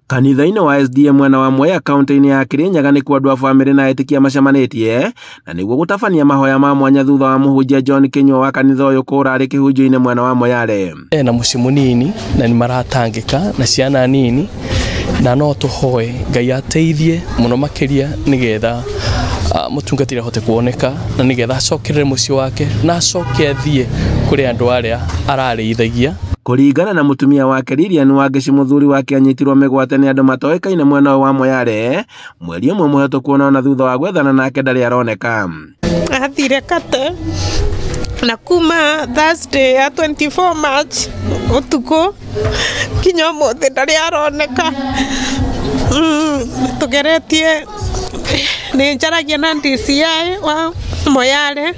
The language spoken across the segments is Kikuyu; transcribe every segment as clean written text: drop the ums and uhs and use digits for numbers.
Kanitha-inĩ wa SDA mwena wa Mwea kaunti-inĩ ya Kirinyaga nĩkuo andũ a bamĩrĩ na etĩkia macemanĩtie na nĩguo gũtabania mahoya ma mwanya thutha wa mũhunjia John Kinyua wa kanitha ũyũ kũra arĩ kĩhunjio-inĩ mwena wa Moyale. Ena mũciĩ mũnini na nĩ maratangĩka na ciana nini, na no tũhoe Ngai ateithie mũno makĩria nĩgetha mũtungatĩri ahote kuoneka na nĩgetha acokerere mũciĩ wake na acoke athiĩ kũrĩ andũ arĩa ararĩithagia. Kũringana na mũtumia wake Lilian Wangeci, mũthuri wake anyitirwo mĩgwate nĩ andũ matoĩkaine mwena ũyũ wa Moyale mweri ũmwe mũhetũku, ona thutha wa gwethana nake ndarĩ aroneka. Athire Kate na kuma Thursday ya 24 March ũtukũ kinya ũmũthĩ ndarĩ aroneka. Tũgeretie nĩ njaragia na DCI wa Moyale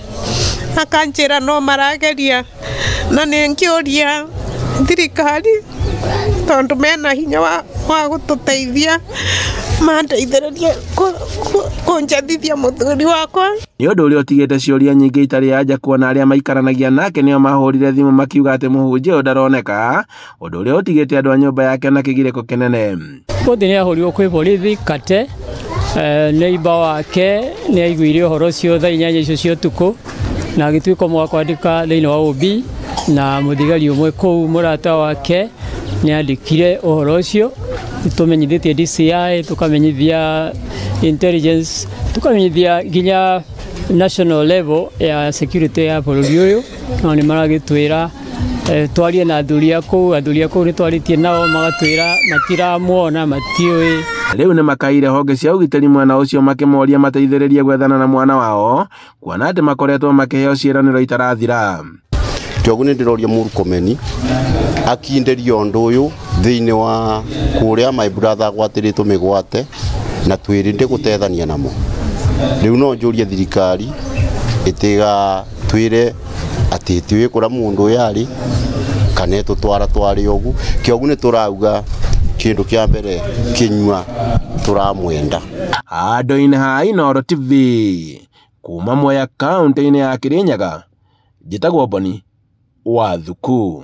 akanjĩra no marageria, na nĩ ngĩũria thirikari tondũ mena hinya wa gũtũteithia mandeithĩrĩrie kũnjathithia mũthuri wakwa. Nĩ ũndũ ũrĩa ũtigĩte ciũria nyingĩ itarĩ anja kuona arĩa maikaranagia nake nĩo mahũrire thimũ makiuga atĩ mũhunjia ũyũ ndaroneka, ũndũ ũrĩa ũtigĩte andũ a nyũmba yake na kĩgirĩko kĩnene. Mũthĩ nĩ ahũrirwo kwĩ borithi Kate, neighbor wake nĩ aiguire ũhoro ũcio thaa 8 icio cia ũtukũ na agĩtuĩka ũmwe wa kwandĩka thĩinĩ wa OB, na mũthigari ũmwe kũu mũrata wake nĩ andĩkire ũhoro ũcio. Tũmenyithĩtie DCI, tũkamenyithia intelligence, tũkamenyithia nginya national level ya security ya bũrũri ũyũ, no nĩ maragĩtwĩra twarie na athuri a kũu. Athuri a kũu nĩ twarĩtie nao magatwĩra matiramuona, matiũĩ. Rĩu nĩ makaire honge cia ũgitĩri mwena ũcio makĩmoria mateithĩrĩrie gwethana na mwana wao kuona atĩ makoretwo makĩheo ciĩranĩro itarathira. Kĩoguo nĩ ndĩroria Murkomen akinderio ũndũ ũyũ thĩinĩ wa kũrĩa my brother agwatĩrĩtwo mĩgwate na twĩrinde gũtethania namo. Rĩu no njũrie thirikari ĩtiga twĩre atĩ tiũĩ kũrĩa mũndũ ũyũ arĩ kana ĩtũtwara twarĩ ũguo. Kĩoguo nĩ tũrauga kĩndũ kĩa mbere Kinyua tũramwenda. Handũ-inĩ ha Inooro TV kuma Mwea kaunti-inĩ ya Kirinyaga, njĩtagwo Boni wa Thuku.